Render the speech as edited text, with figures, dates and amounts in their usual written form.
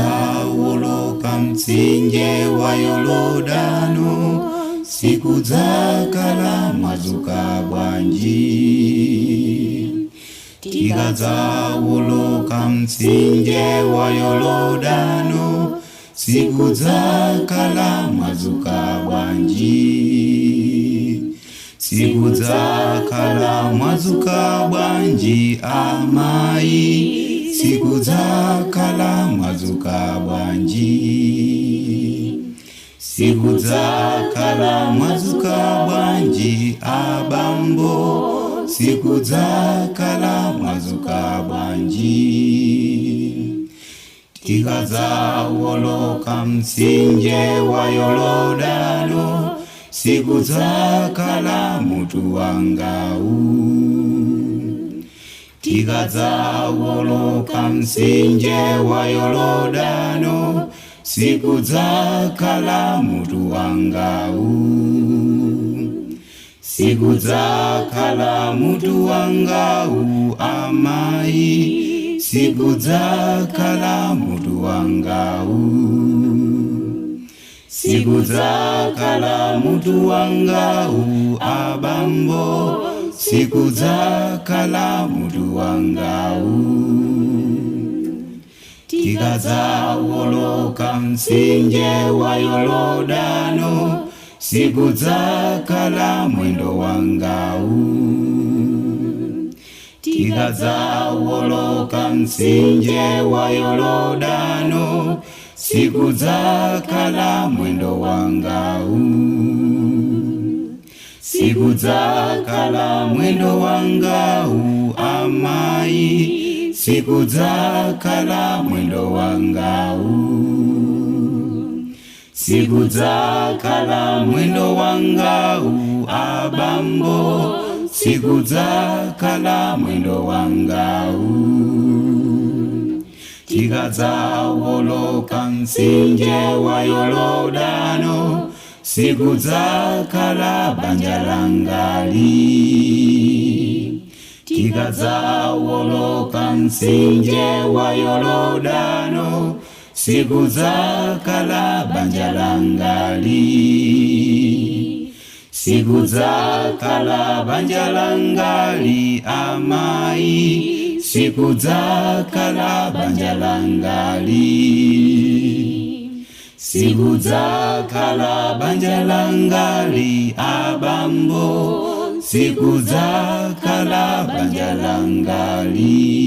Tikadzawoloka mtsinje wa Yorodano, sikudzakhala mwadzuka bwanji. Tikadzawoloka mtsinje wa Yorodano, sikudzakhala mwadzuka bwanji. Sikudzakhala mwadzuka bwanji amayi, sikudzakhala mwadzuka bwanji. Sikudzakhala mwadzuka bwanji abambo, sikudzakhala mwadzuka bwanji. Tikadzawoloka mtsinje wa Yorodano, sikudzakhala mutu wangawu. Tikadzawoloka mtsinje wa Yorodano, sikudzakhala mutu wangawu. Sikudzakhala mutu wangawu amayi, sikudzakhala mutu wangawu. Sikudzakhala mutu wangawu abambo, sikudzakhala mutu wangawu. Tikadzawoloka mtsinje wa Yorodano, sikudzakhala mwendo wangawu. Tikadzawoloka mtsinje wa Yorodano, sikudzakhala mwendo wangawu. Sikudzakhala mwendo wangawu amayi, sikudzakhala mwendo wangawu. Sikudzakhala mwendo wangawu abambo, sikudzakhala mwendo wangawu. Tikadzawoloka mtsinje wa Yorodano, sikudzakhala banja langali. Tikadzawoloka mtsinje wa Yorodano, sikudzakhala banja langali. Sikudzakhala banja langali amayi, sikudzakhala banja langali. Sikudzakhala banja langali abambo, sikudzakhala banja langali.